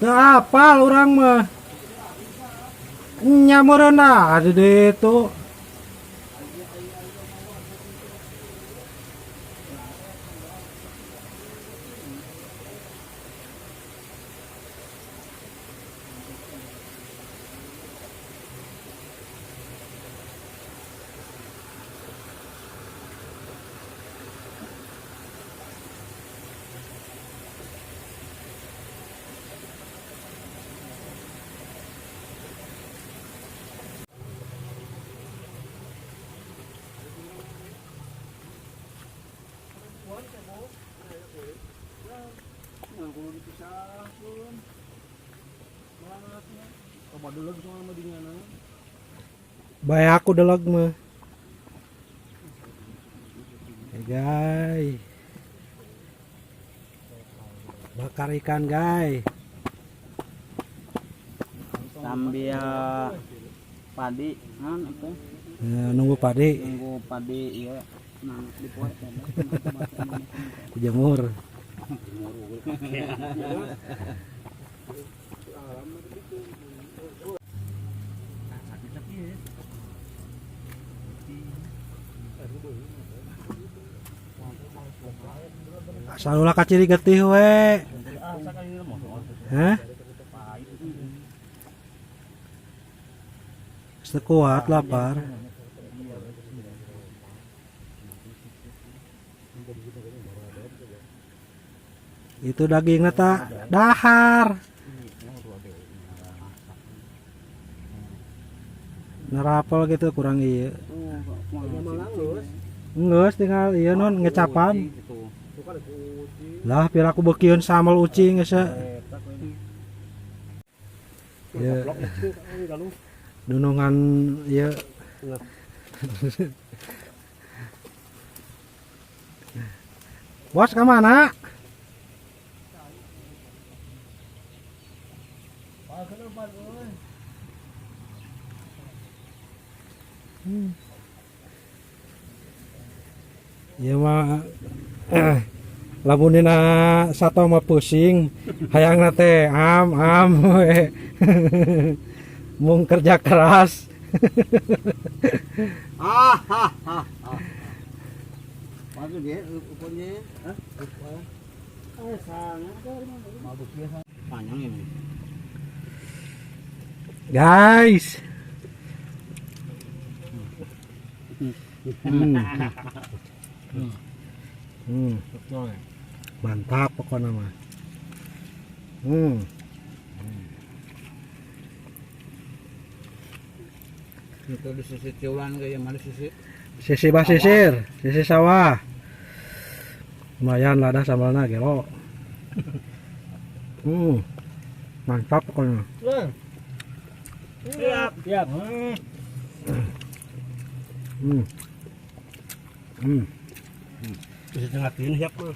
Teu apal urang mah. Nya meureun ah di ditu. Bae aku deleg mah. Hey guys. Bakar ikan guys. Sambil padi kan itu. Ya, nunggu padi. Nunggu padi iya. Nah, di poe Dijemur. Asal ulah kaciri getih we. Hah? Sekuat lapar. Itu dagingnya tak dahar. Nerapel gitu kurang iya. Ngeus tinggal iya non ngecapan. Lah pira aku bekieun sambal ucing geus. Ya. Dunungan ieu. Bos ka mana? Ya mah lamun dina sato mah pusing, hayangna teh am am we. Mung kerja keras. Ah ha ha. Bagus dia ukurnya. Hah? Panjang ini. Guys. Mantap pokoknya mah. Itu di sisi tiulan kayak mana sisi? Sisi basisir, sisi sawah. Lumayan lah dah sambalna gelo. Mantap pokoknya. Siap, siap. Bisa tengah siap mah.